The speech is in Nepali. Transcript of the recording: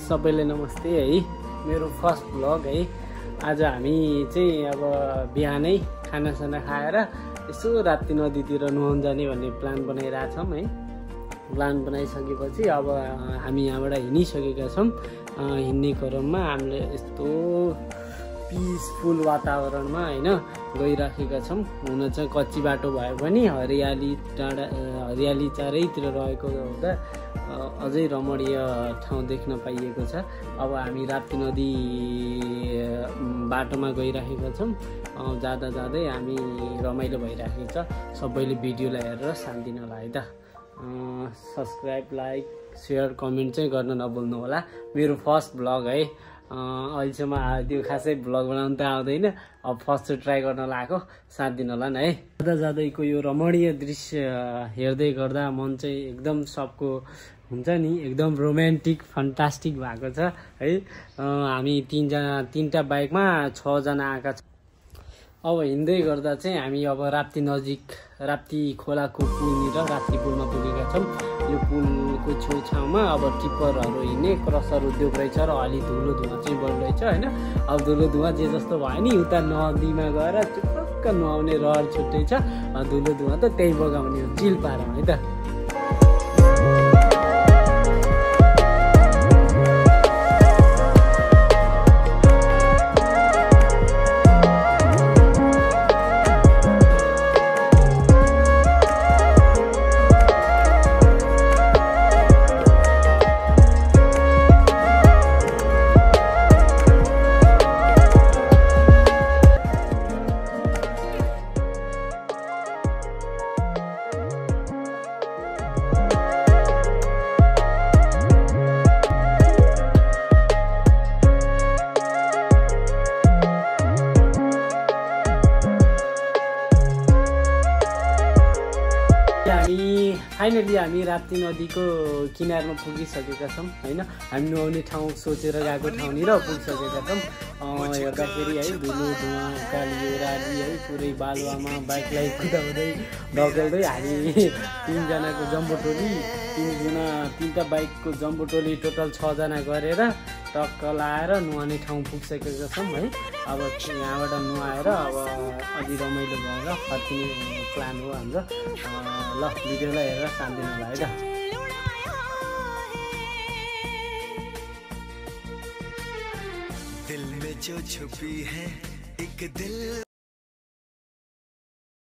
सबैले नमस्ते है। मेरो फर्स्ट भ्लग है। आज हामी चाहिँ अब बिहानै खानासाना खाएर यसो राप्ती नदीतिर नुहाउन जाने भन्ने प्लान बनाइरहेछौँ है। प्लान बनाइसकेपछि अब हामी यहाँबाट हिँडिसकेका छौँ। हिँड्ने क्रममा हामीले यस्तो पिसफुल वातावरणमा होइन गइराखेका छौँ। हुन चाहिँ कच्ची बाटो भए पनि हरियाली चारैतिर रहेको हुँदा अझै रमणीय ठाउँ देख्न पाइएको छ। अब हामी राप्ती नदी बाटोमा गइराखेका छौँ। जाँदा जाँदै हामी रमाइलो भइराखेको छ। सबैले भिडियोलाई हेरेर साथ दिन होला है त। सब्सक्राइब, लाइक, सेयर, कमेन्ट चाहिँ गर्न नभुल्नु होला। मेरो फर्स्ट भ्लग है। अहिलेसम्म त्यो खासै भ्लग बनाउनु त आउँदैन। अब फर्स्ट ट्राई गर्न लगाएको, साथ दिन होला नि है। जाँदा जाँदैको यो रमणीय दृश्य हेर्दै गर्दा मन चाहिँ एकदम सबको हुन्छ नि, एकदम रोमान्टिक फन्टास्टिक भएको छ है। हामी तीनटा बाइकमा 6 जना आएका छौँ। अब हिँड्दै गर्दा चाहिँ हामी अब राप्ती खोलाको पुलनिर राप्ती पुलमा पुगेका छौँ। यो पुलको छेउछाउमा अब टिप्परहरू हिँड्ने क्रसर उद्योग रहेछ र अलि धुलो धुवा चाहिँ बढिरहेछ होइन। अब धुलो धुवा जे जस्तो भयो नि, उता नदीमा गएर चुक्क नुहाउने रहर छुट्टै छ। धुलो धुवा त त्यही बगाउने हो, चिल पारौँ है त। फाइनली हामी राप्ती नदीको किनारमा पुगिसकेका छौँ होइन। हामी नुहाउने ठाउँ सोचेर गएको ठाउँनिर पुगिसकेका छौँ। हेर्दाखेरि है धुलो धुवा काली ओह्राली है पुरै बालुवामा बाइकलाई कुदाउँदै ढकेल्दै हामी तीनजनाको जम्बो टोली, तीनटा बाइकको जम्बो टोली टोटल 6 जना गरेर टक्क लाएर नुहाउने ठाउँ पुगिसकेका छौँ है। अब यहाँबाट नुहाएर अब अलि रमाइलो भएर फर्किने प्लान हो हाम्रो। ल भिडियोलाई हेरेर साथ दिनु होला है त। दिल में जो छुपी है एक दिल